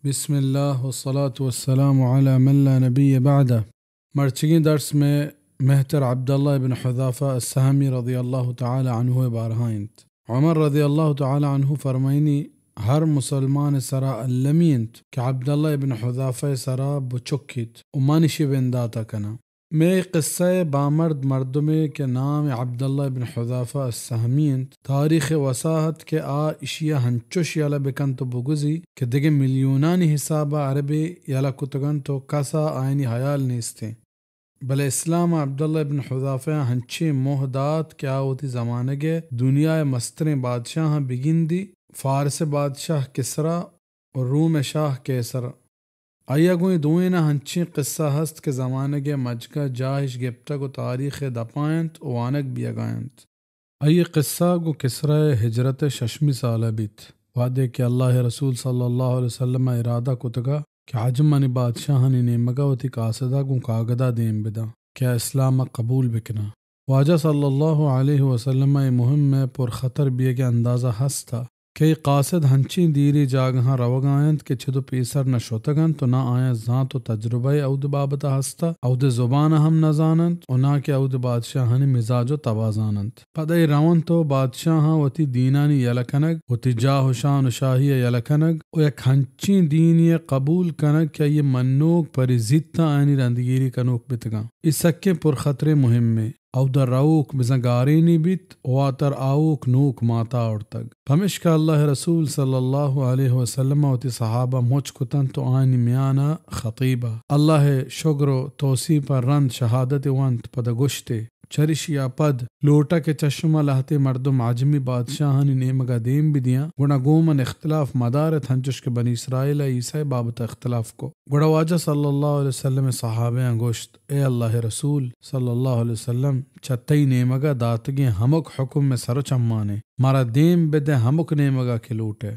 بسم اللہ والصلاة والسلام علی من لا نبی بعدہ۔ مرچگیں درس میں مہتر عبداللہ ابن حذافہ السہمی رضی اللہ تعالی عنہ ءِ بارہا انت۔ عمر رضی اللہ تعالی عنہ فرمائنی، ہر مسلمان ءِ سرا المی انت کہ عبداللہ ابن حذافہ ءِ سرا بچکیت و من اشی بنداتا کناں۔ مئے قصہ ءِ بامرد مردمے کہ نام عبداللہ ابن حذافہ السہمی انت، تاریخ ءَ وسا ات کہ آ اشی ءَ ہنچوش یلہ بکنت و بگوزی کہ دگہ ملیونانی حساب ءَ عربے یلہ کتگ انت و کس ءَ آیانی ہیال نیست انت۔ بلے اسلام ءَ عبداللہ ابن حذافہ ءَ ہنچیں موہ دات کہ آ وتی زمانگ ءِ دنیا ءِ مستریں بادشاہاں بگندی، فارس ءِ بادشاہ کسریٰ و روم ءِ شاہ قیصر۔ آئی ءَ گوں اے دوئیناں ہنچیں قصہ ہست کہ زمانگ ءِ مجگ ءَ جاہ اش گپتگ و تاریخ ءِ دپا انت و وانگ بیئگا انت۔ آئی ءِ قصہ گوں کسریٰ ءِ ہجرت ءِ ششمی سال ءَ بیت، وہدے کہ اللہ ءِ رسول صلی اللہ علیہ وسلم ءَ ارادہ کتگ کہ عجمانی بادشاہانی نیمگ ءَ وتی قاصد ءَ گوں کاگد ءَ دیم بداں کہ آ اسلام ءَ قبول بکناں۔ واجہ صلی اللہ علیہ وسلم ءَ اے مہم ءِ پر خطر بیگ ءِ اندازہ ہست ات کہ اے قاصد ہنچیں دیریں جاگہاں روگا انت کہ چد و پیسر نہ شتگ انت و نہ آیاں زانت و تجربہ اود بابت ءَ ہست ات، اود زبان ءَ ہم نہ زان انت و نہ کہ اود بادشاہانی مزاج و تب ءَ زان انت۔ پدا اے رونت و بادشاہاں وتی دینانی یلہ کنگ، وتی جاہ و شان و شاہی ءِ یلہ کنگ و یک ہنچیں دینی ءِ قبول کنگ کہ آئی ءِ منوک پری زیت ءَ آیانی رندگیری کنوک بیتگاں۔ اے سکیں پر خطریں مہمے۔ اودا روک بزاں گارینی بیت، واتر آوک نوک ماتا آورتگ۔ پمیشکا اللہ ءِ رسول صلی اللہ علیہ وسلم ءَ وتی صحابہ مچ کتنت و آیانی میان ءَ خطیب ءَ اللہ ءِ شگر و توسیپ ءَ رند شہادت ونت، پدا گوشت ئے، چریشی ءَ پد لوٹاں کہ چہ شما لہتے مردم عجمی بادشاہانی نیمگ ءَ دیم بدیاں، گڑا گوں من اختلاف مدارت، ہنچوش کہ بنی اسرائیل ءَ عیسی ءِ بابت ءَ اختلاف کو۔ گڑا واجہ صلی اللہ علیہ وسلم ءِ صحابیاں گوشت، اے اللہ ءِ رسول صلی اللہ علیہ وسلم، چہ تئی نیمگ ءَ داتگیں ہمک حکم مئے سر و چمان انت، مارا دیم بدئے ہمک نیمگ ءَ کہ لوٹ ئے۔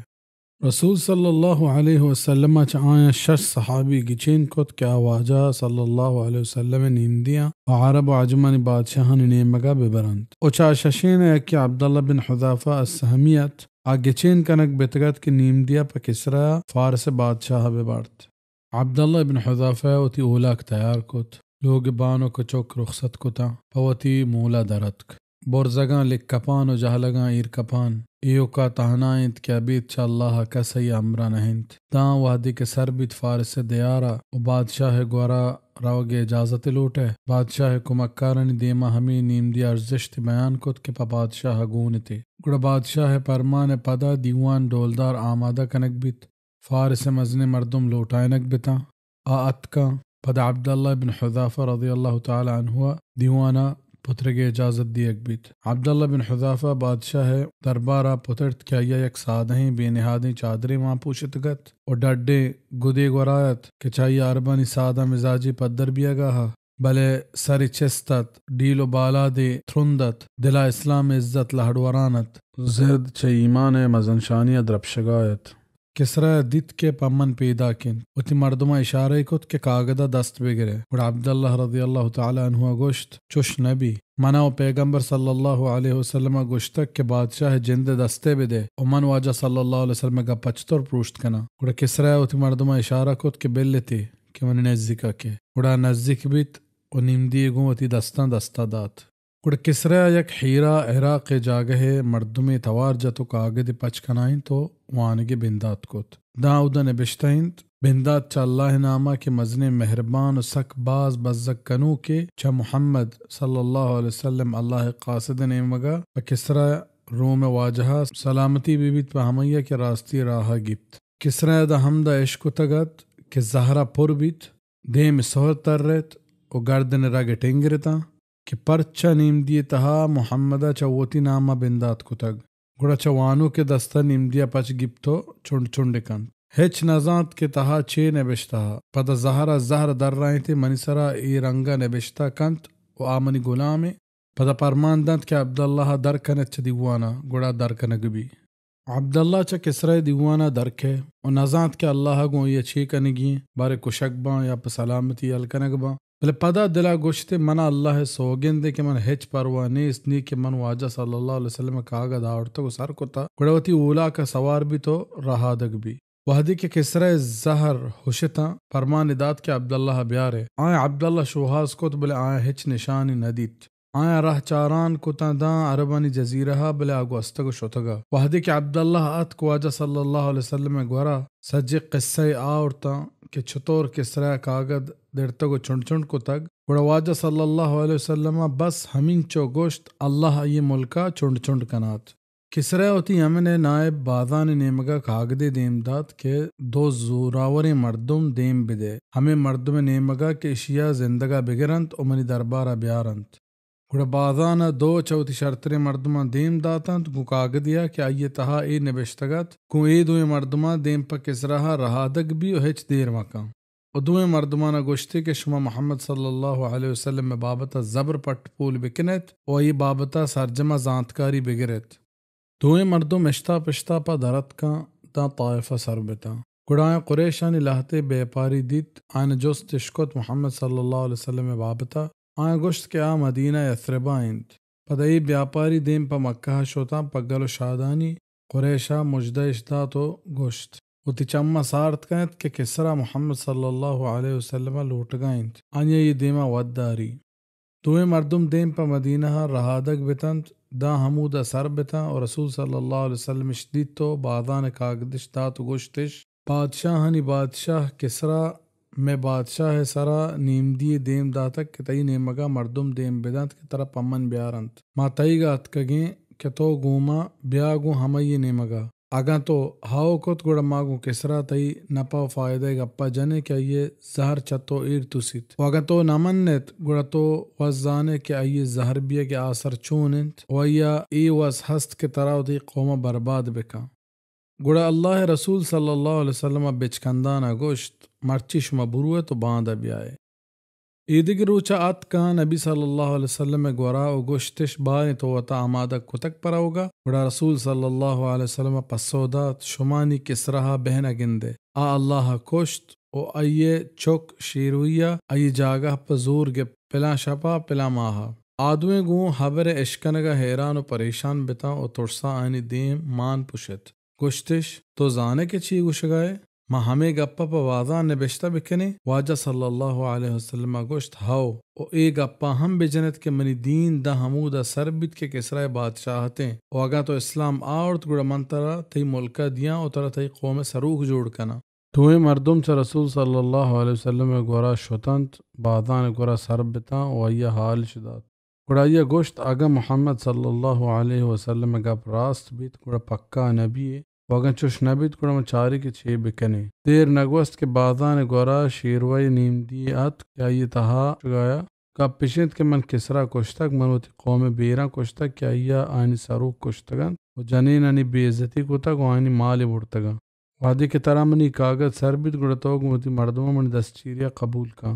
رسول صلی اللہ علیہ وسلم ءَ چہ آیاں شش صحابی گچین کت کہ آ واجہ صلی اللہ علیہ وسلم ءِ نیمدیاں و عرب و عجمانی بادشاہانی نیمگ ءَ ببرنت۔ و چہ آ ششین ءَ یکے عبداللہ بن حذافہ السہمی ات۔ آ گچین کنگ بیتگ ات کہ نیمدی ءَ پہ کسریٰ فارس ءِ بادشاہ ءَ ببارت۔ عبداللہ ابن حذافہ ءَ وتی اولاک تیار کت، لوگ ءِ بانک ءُ چک رخصت کتاں، پہ وتی مول ءَ در اتک۔ برزگاں لکپان ءُ جہلگاں ایرکپان، ایوک ءَ تہنا انت کہ ابید چہ اللہ ءَ کس آئی ءِ ہمراہ نہ انت۔ داں وہدے کہ سر بیت فارس ءِ دیار ءَ ءُ بادشاہ ءِ گور ءَ روگ ءِ اجازت لوٹ ئے، بادشاہ ءِ کمکارانی دیم ءَ ہمے نیمدی ءِ ارزشت بیان کت کہ پہ بادشاہ ءَ گون اتے۔ گڑا بادشاہ ءِ پرمان ءِ پد ءَ دیوان ڈولدار آمادہ کنگ بیت۔ فارس ءِ مزنیں مردم لوٹائینگ بتاں۔ آ اتکاں۔ پدا عبداللہ بن حذافہ رضی اللہ تعالی عنہ ءَ دیوان ءَ پترگ ءِ اجازت دیگ بیت۔ عبداللہ بن حذافہ بادشاہ ءِ دربار ءَ پترت کہ آئی ءَ یک سادہیں بے نہادیں چادرے مان پوشتگ ات ءُ ڈڈیں گدے گورا ات کہ چہ آئی ءَ عربانی سادہ مزاجی پدر بیئگا ات، بلے سری چست ات، ڈیل ءُ بالادے ترند ات، دل ءَ اسلام ءِ عزت لہڑ وران ات، زرد چہ ایمان ءِ مزن شانی ءَ درپشگا ات۔ کسریٰ ءَ دیت کہ پہ من پیداک انت، وتی مردماں اشارہ ئے کت کہ کاگد ءَ دست بگر ئے۔ گڑا عبداللہ رضی اللہ تعالی عنہ ءَ گوشت، چش نہ بی، من ءَ پیغمبر صلی اللہ علیہ وسلم ءَ گوشتگ کہ بادشاہ ءِ جند ءِ دست ءَ بدئے ءُ من واجہ صلی اللہ علیہ وسلم ءِ گپ ءَ چتور پروشت کناں۔ گڑا کسریٰ ءَ وتی مردماں اشارہ کت کہ بل اتے کہ منی نزیک ءَ کئے۔ گڑا نزیک بیت ءُ نیمدی ءَ گوں وتی دستاں دست ءَ دات۔ گڑا کسریٰ ءَ یک ہیرا عراق ءِ جاگہ ءِ مردمے توار جت ءُ کاگدے پچ کنائینت ءُ وانگ ءِ بندات کت۔ داں اودا نبشتہ انت، بندات چہ اللہ ءِ نام ءَ کہ مزنیں مہربان ءُ سک باز بزگ کنوکے، چہ محمد صلی اللہ علیہ وسلم اللہ ءِ قاصد ءِ نیمگ ءَ، پہ کسریٰ روم ءِ واجہ ءَ سلامتی بہ بیت پہ ہمائی ءَ کہ راستی راہ ءَ گیپت۔ کسریٰ ءَ ادا ہمدا اشکتگ ات کہ زہر ءَ پر بیت، دیم ءِ سہر ترّیت ءُ گردن ءِ رگ ءَ ٹنگرتاں کہ پرچا نیمدی ءِ تہا محمد ءَ چہ وتی نام ءَ بندات کتگ۔ گڑا چہ وانوک ءِ دست ءَ نیمدی ءَ پچ گیپت ءُ چنڈ چنڈ ئے کنت۔ ہچ نہ زانت کہ تہا چے نبشتہ ات۔ پدا زہر ءَ زہر درائینت ئے منی سرا اے رنگ ءَ نبشتہ کنت ءُ آ منی گلامے۔ پدا پرمان دنت کہ عبداللہ ءَ در کنت چہ دیوان ءَ، گڑا در کنگ بی۔ عبداللہ چہ کسریٰ ءِ دیوان ءَ در کئے ءُ نزانت کہ اللہ ءَ گوں آئی ءَ چے کنگی انت، باریں کشگ باں یا پہ سلامتی یل کنگ باں۔ بلے پدا دل ءَ گوشت ئے، من ءَ اللہ ءِ سوگند انت کہ من ءَ ہچ پرواہ نیست، نی کہ من واجہ صلی اللہ علیہ وسلم ءِ کاگد آورتگ ءُ سر کتگ، گڑا وتی اولاک ءَ سوار بیت ءُ رہادگ بی۔ وہدے کہ کسرا ءِ زہر ہشتاں، پرمانے دات کہ عبداللہ ءَ بیارے۔ آیاں عبداللہ شوہاز کت، بلے آیاں ہچ نشانے نہ دیت۔ آیاں راہ چاران کتاں داں عربانی جزیرہ ءَ، بلے آ گوستگ ءُ شتگ ءَ۔ وہدے کہ عبداللہ اتک واجہ صلی اللہ علیہ وسلم ءِ گورا، سجیں قصہ ئے آورتاں کہ چتور کسرا ءَ کاگد درتگ ءُ چنڈ چنڈ کتگ، گڑا واجہ صلی اللہ علیہ وسلم ءَ بس ہمینچو گوشت، اللہ آئی ءِ ملک ءَ چنڈ چنڈ کنات۔ کسرا ءَ وتی یمن ءِ نائب بازان ءِ نیمگ ءَ کاگدے دیم دات کہ دو زوراوریں مردم دیم بدئے، ہمے مردم ءِ نیمگ ءَ کہ اشی ءَ زندگ ءَ بگر انت ءُ منی دربار ءَ بیار انت۔ گڑا بازان ءَ دو چہ وتی شرتریں مردماں دیم دات انت، گوں کاگدے ءَ کہ آئی ءِ تہا اے نبشتگ ات، گوں اے دوئیں مردماں دیم پہ کسرا ءَ رہادگ بی ءُ ہچ دیر مکن۔ ءُ دوئیں مردماناں گوشتی کہ شما محمد صلی اللہ علیہ وسلم ءِ بابت ءَ زبر پٹ پول بکن ات ءُ آئی ءِ بابت ءَ سرجم ءَ زانتکاری بگر ات۔ دوئیں مردم اشتاپ اشتاپ ءَ در اتکاں داں طائف ءَ سر بتاں۔ گڑا آیاں قریشانی لہتے بیپاری دیت، آیاں جست اش کت محمد صلی اللہ علیہ وسلم ءِ بابت ءَ۔ آیاں گوشت کہ آ مدینہ یثرب ءَ انت۔ پدا اے بیاپاری دیم پہ مکہ ءَ شتاں، پہ گل ءُ شادانی قریش ءَ مژدہ اش دات ءُ گوشت، وتی چماں سارت کن ات کہ کسرا محمد صلی اللہ علیہ وسلم ءَ لوٹگ ءَ انت، آئی ءَ اے دیم ءَ وداری۔ دوئیں مردم دیم پہ مدینہ ءَ رہادگ بتنت، داں ہمودا سر بتاں ءُ رسول صلی اللہ علیہ وسلم اش دیت ءُ بازان ءَ کاگدش دات ءُ گوشتش، بادشاہانی بادشاہ کسرا مئے بادشاہ ءِ سرا نیمدی یے دیم داتگ کہ تئی نیمگ ءَ مردم دیم بدنت کہ ترا پہ من بیارنت۔ ما تئیگ ءَ اتکگیں کہ تو گوں ما بیا گوں ہمائی ءِ نیمگ ءَ۔ اگاں تو ہئو کت، گڑا ما گوں کسرا تئی نپ ءُ فائدہ ءِ گپ ءَ جنیں کہ آئی ءِ زہر چہ تو ایر تسیت۔ ءُ اگاں تو نہ من ات، گڑا تو وت زان ئے کہ آئی ءِ زہر بیگ ءِ آسر چون انت ءُ آئی ءَ اے وس ہست کہ ترا ءُ تئی قوم ءَ برباد بکن۔ گڑا اللہ ءِ رسول صلی اللہ علیہ وسلم ءَ بچکندان ءَ گوشت، مرچی شما برو ات ءُ باندا بیا ئے۔ ایدگہ روچ ءَ اتکاں نبی صلی اللہ علیہ وسلم ءِ گورا ءُ گوشتش، باریں تو وتا آمادگ کتگ پہ روگ ءَ؟ گڑا رسول صلی اللہ علیہ وسلم ءَ پسو دات، شما نی کسرا ءَ بہ نہ گندئے۔ آ اللہ ءَ کشت ءُ آئی ءِ چک شیروی ءَ آئی ءِ جاگہ پہ زور گپت، پلاں شپ ءَ پلاں ماہ ءَ۔ آ دوئیں گوں ہبر ءِ اشکنگ ءَ حیران ءُ پریشان بتاں ءُ ترسا آیانی دیم مان پشت۔ گوشتش، تو زانئے کہ چی گوشگ ءَ ئے؟ ما ہمے گپ ءَ پہ بازان نبشتہ بکنیں؟ واجہ صلی اللہ علیہ وسلم ءَ گوشت، ہئو، ءُ اے گپ ءَ ہم بجن ات کہ منی دین داں ہمودا سر بیت کہ کسرا ءِ بادشاہت ایں، ءُ اگاں تو اسلام آورت، گڑا من ترا تئی ملک ءَ دیاں ءُ ترا تئی قوم ءِ سروک جوڑ کناں۔ دوئیں مردم چہ رسول صلی اللہ علیہ وسلم ءِ گورا شتنت، بازان ءِ گورا سر بتاں ءُ آئی ءَ حالش دات۔ گڑا آئی ءَ گوشت، اگاں محمد صلی اللہ علیہ وسلم ءِ گپ راست بیت، گڑا پکا نبی یے، ءُ اگاں چش نہ بیت، گڑا من چاری کہ چے بکنیں۔ دیر نہ گوست کہ بازان ءِ گورا شیروی نیمدی یے اتک کہ آئی ءِ تہا گوشگ ءَ آیا، گپ اش انت کہ من کسرا کشتگ، من وتی قوم ءِ بیراں کشتگ کہ آئی ءَ آیانی سروک کشتگ انت ءُ جنینانی بے عزتی کتگ ءُ آیانی مال ئے برتگ انت۔ وہدے کہ ترا منی کاگد سر بیت، گڑا تو گوں وتی مردماں منی دستچیری ءَ قبول کن۔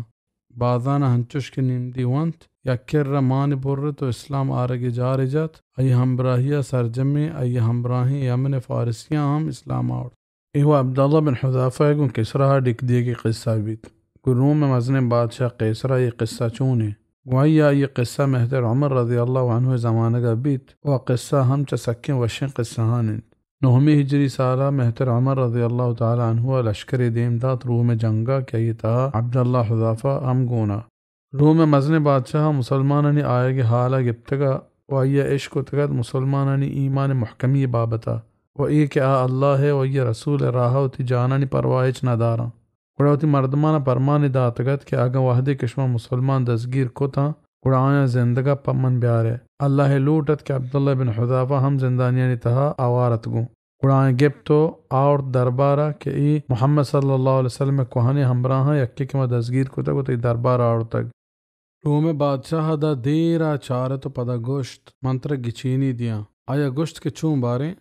بازان ءَ ہنچش کہ نیمدی ونت، یک کر ءَ مان ئے برت ءُ اسلام آرگ ءِ جار ئے جت۔ آئی ءِ ہمبراہی ءَ سرجمیں آئی ءِ ہمبراہیں یمن ءِ فارسیاں ہم اسلام آورت۔ اے وَ عبداللہ بن حذافہ ءِ گوں کسریٰ ءَ ڈیک دیگی قصہ بیت۔ گوں روم ءِ مزنیں بادشاہ قیصر ءَ اے قصہ چون ایں؟ گوں آئی ءَ اے قصہ مہتر عمر رضی اللہ عنہ ءِ زمانگ ءَ بیت ءُ آ قصہ ہم چہ سکیں وشیں قصہاں اِنت۔ نہمی ہجری سال ءَ مہتر عمر رضی اللہ تعالی عنہ ءَ لشکرے دیم دات روم ءِ جنگ ءَ کہ آئی ءِ تہا عبداللہ حذافہ ہم گون اَت۔ روم ءِ مزنیں بادشاہ ءَ مسلمانانی آیگ ءِ حال ءَ گپتگ ءُ آئی ءَ اش کتگ اَت مسلمانانی ایمان ءِ مہکمی ءِ بابت ءَ ءُ اے کہ آ اللہ ءِ ءُ آئی ءِ رسول ءِ راہ ءَ وتی جانانی پرواہ ہچ نہ دار اَنت۔ گڑا وتی مردماناں پرمانے داتگ اَت کہ اگاں وہدے کہ شما مسلمان دزگیر کت اَنت، گڑا آیاں زندگ ءَ پہ من بیار ئے۔ اللہ ءِ لوٹ اَت کہ عبداللہ بن حذافہ ہم زندانیانی تہا آوار اَت گوں۔ گڑا آیاں گپت ءُ آورت دربار ءَ کہ اے محمد صلی اللہ علیہ وسلم ءِ کوہنیں ہمبراہاں یکے کہ ما دزگیر کتگ ءُ تئی دربار ءَ آورتگ۔ روم ءِ بادشاہ ءَ داں دیر ءَ چارت ءُ پدا گوشت، من ترا گچینی دیاں۔ آئی ءَ گوشت کہ چون باریں؟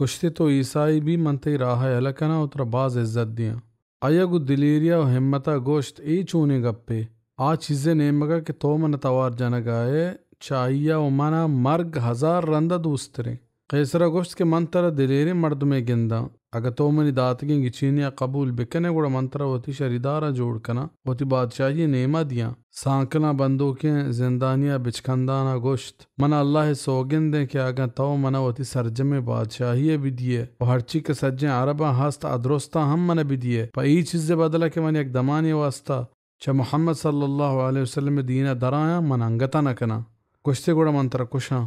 گوشتی، تو عیسائی بی، من تئی راہ ءَ یلہ کناں ءُ ترا باز عزت دیاں۔ آئی ءَ گوں دلیری ءُ ہمت ءَ گوشت، اے چونیں گپے؟ آ چیز ءِ نیمگ ءَ کہ تو من ءَ توار جنگ ءَ ئے، چہ آئی ءَ ءُ من ءَ مرگ ہزار رند ءَ دوستریں۔ قیصر ءَ گوشت کہ من ترا دلیریں مردمے گنداں، اگاں تو منی داتگیں گچینی ءَ قبول بکن ئے، گڑا من ترا وتی شریداراں جوڑ کناں، وتی بادشاہی ءِ نیم ءَ دیاں۔ سانکلاں بندوکیں زندانی ءَ بچکندان ءَ گوشت، من ءَ اللہ ءِ سوگند ایں کہ اگاں تو من ءَ وتی سرجمیں بادشاہی ءَ بدیئے ءُ ہرچی کہ سجیں عرباں ہست آ درستاں ہم من ءَ بدیئے، پہ اے چیز ءِ بدل ءَ کہ من یک دمانے ءِ واستا چہ محمد صلی اللہ علیہ وسلم ءِ دین ءَ درآیاں، من انگت ءَ نہ کناں۔ گوشتے، گڑا من ترا کشاں۔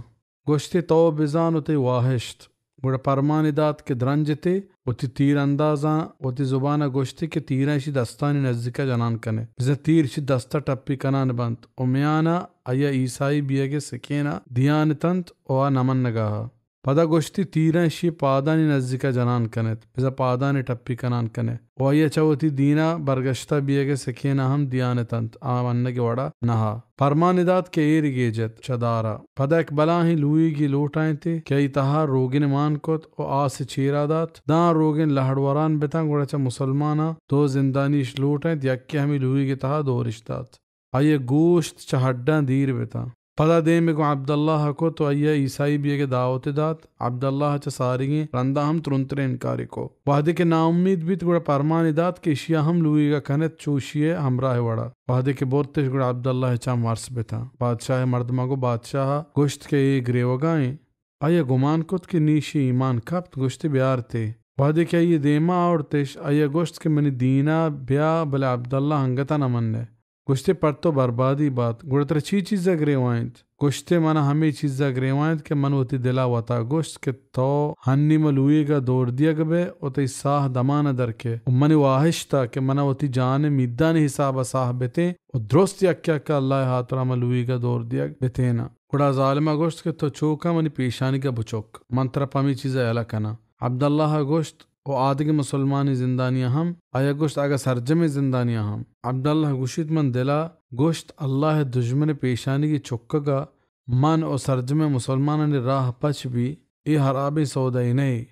گوشتے، تو بزان ءُ تئی واہشت۔ گڑا پرمانے دات کہ درنجتے، وتی تیر اندازاں وتی زبان ءَ گوشتے کہ تیراں اشی دستانی نزیک ءَ جنان کن ئے۔ بزاں تیر اشی دست ءَ ٹپی کنان بنت ءُ میان ءَ آئی ءَ عیسائی بیگ ءِ سکین ءَ دیان اتنت ءُ آ نہ منگ ءَ اَت۔ پدا گوشتی، تیراں اشی پادانی نزیک ءَ جنان کن ات، بزاں پادانی ٹپی کنان کن ئے۔ ءُ آئی ءَ چہ وتی دین ءَ برگشتہ بیگ ءِ سکین ءَ ہم دیان اتنت، آ منگ ءِ وڑ ءَ نہ اَت۔ پرمانے دات کہ ایر گیج ات چہ دار ءَ۔ پدا یک بلاہیں لوئیگے لوٹائینتے کہ آئی تہا روگن مان کت ءُ آس ءِ چیرا دات۔ داں روگن لہڑ وران بتاں، گڑا چہ مسلماناں دو زندانی اش لوٹائینت، یکے ہمے لوئیگ ءِ تہا دور اش دات۔ آئی ءِ گوشت چہ ہڈاں دیر بتاں۔ پدا دیم ءَ گوں عبداللہ ءَ کت ءُ آئی ءَ عیسائی بیگ ءِ دعوت ءَ دات۔ عبداللہ ءَ چہ ساریگیں رندا ہم ترندتریں انکارے کت۔ وہدے کہ ناامید بیت، گڑا پرمانے دات کہ اشی ءَ ہم لوئیگ ءَ کن ات چو اشی ءِ ہمراہ ءِ وڑ ءَ۔ وہدے کہ برتش، گڑا عبداللہ ءِ چم ارس بتاں۔ بادشاہ ءِ مردماں گوں بادشاہ ءَ گوشت کہ اے گریوگا ایں۔ آئی ءَ گمان کت کہ نی اشی ایمان کپت، گوشتی، بیارت ئے۔ وہدے کہ آئی ءِ دیما آورتش، آئی ءَ گوشت کہ منی دین ءَ بیا، بلے عبداللہ انگت ءَ نہ من ئے۔ گوشتی، پر تو بربادی بات، گڑا ترا چی چیز ءَ گریوائینت؟ گوشتی، من ءَ ہمے چیز ءَ گریوائینت کہ من وتی دل ءَ وتا گوشت کہ تو ہنی ماں لوئیگ ءَ دور دیگ بئے ءُ تئی ساہ دمان ءَ در کئے ءُ منی واہشت ءَ کہ من ءَ وتی جان ءِ میدانی حساب ءَ ساہ بتین ءُ درست یک یک ءَ اللہ ءِ ہاترا ماں لوئیگ ءَ دور دیگ بتیناں۔ گڑا ظالم ءَ گوشت کہ تو چو کن، منی پیشانیگ ءَ بچک، من ترا پہ ہمے چیز ءَ یلہ کناں۔ عبداللہ ءَ گوشت، ءُ آدگہ مسلمانیں زندانیاں ہم؟ آئی ءَ گوشت، اگاں سرجمیں زندانیاں ہم۔ عبداللہ ءَ گوشیت، من دل ءَ گوشت، اللہ ءِ دژمن ءِ پیشانیگے چکگ ءَ من ءُ سرجمیں مسلمانانی راہ پچ بی، اے ہرابیں سودائے نہ ایں۔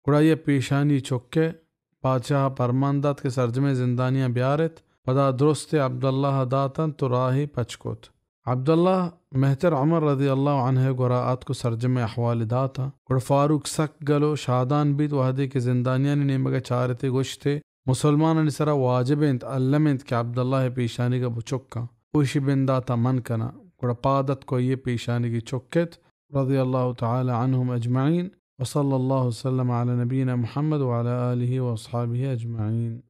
گڑا آئی ءَ پیشانی چک ءَ، بادشاہ ءَ پرمان دات کہ سرجمیں زندانیاں بیار ات، پدا درست ءَ عبداللہ ءَ دات انت ءُ راہے پچ کت۔ عبداللہ مہتر عمر رضی اللہ عنہ ءِ گورا آتک ءُ سرجمیں احوال ءَ دات انت۔ گڑا فاروق سک گل ءُ شادان بیت، وہدے کہ زندانیانی نیمگ ءَ چارت ئے گوشت ئے، مسلمانانی سرا واجب انت، الم انت کہ عبداللہ ءِ پیشانیگ ءَ بچک کن ءُ اشی بندات ءَ من کناں۔ گڑا پاد اتک ءُ آئی ءِ پیشانیگے چک ات۔ رضی اللہ تعالی عنہم اجمعین۔ وصلی اللہ وسلم علی نبینا محمد وعلی آلہ واصحابہ اجمعین۔